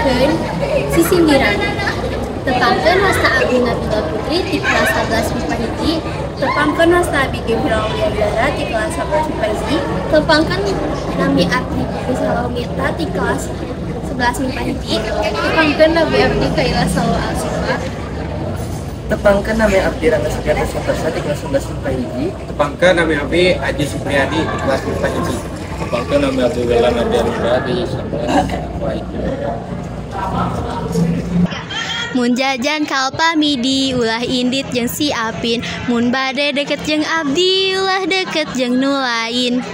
Tepangkeun sisindiran. Tepangkeun wasta abdi Nabila Putri ti kelas 11 MIPA 1. Tepangkeun wasta abdi Gevira Aulia ti kelas 11 MIPA 1. Tepangkeun nami abdi Putri Salomita ti kelas 11 MIPA 1. Tepangkeun nami abdi Kaila Salwa Alsifa. Tepangkeun nami abdi Rangga Sugiarto Santosa ti kelas 11 MIPA 1. Tepangkeun nami abdi Aji Supriyadi ti kelas MIPA 1. Tepangkeun nami abdi Welan Ardianura di 11 MIPA 1. Mun jajan ka Alfamidi ulah indit jeung si Apin, mun bade deket jeung abdi ulah deket jeung nu lain.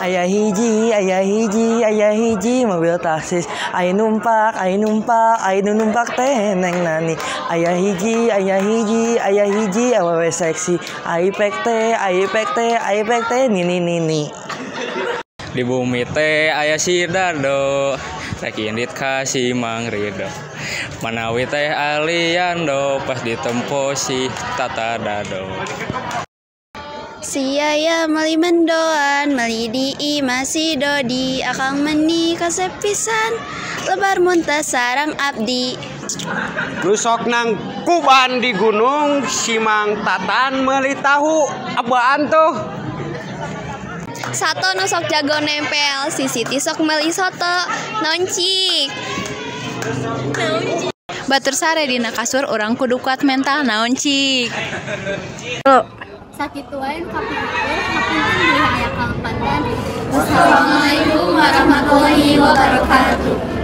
Aya hiji, aya hiji, aya hiji mobil taksis. Aya numpak, aya numpak, aya nu numpak teh Neng Nani. Aya hiji, aya hiji, aya hiji awewe seksi. Ai pek teh, ai pek teh, ai pek teh nini nini. Di bumi teh aya si Dado, rek indit ka si Mang Rido. Manawi teh Aliando pas ditempo si Tata Dado. Si Yaya meuli mendoan, meuli di imah si Dodi, akang meni kasep pisan, lebar muntah sarang abdi. Nu sok nang kuban di gunung si Mang Tatan meuli tahu apaan tuh? Sato nu sok jago nempel, si Siti sok meuli soto, naon cik? Batur sare dina kasur urang kudu kuat mental naon cik? Sakitu wae nu kapungkur, hapunten bilih aya kalepatan. Wassalamualaikum warahmatullahi wabarakatuh.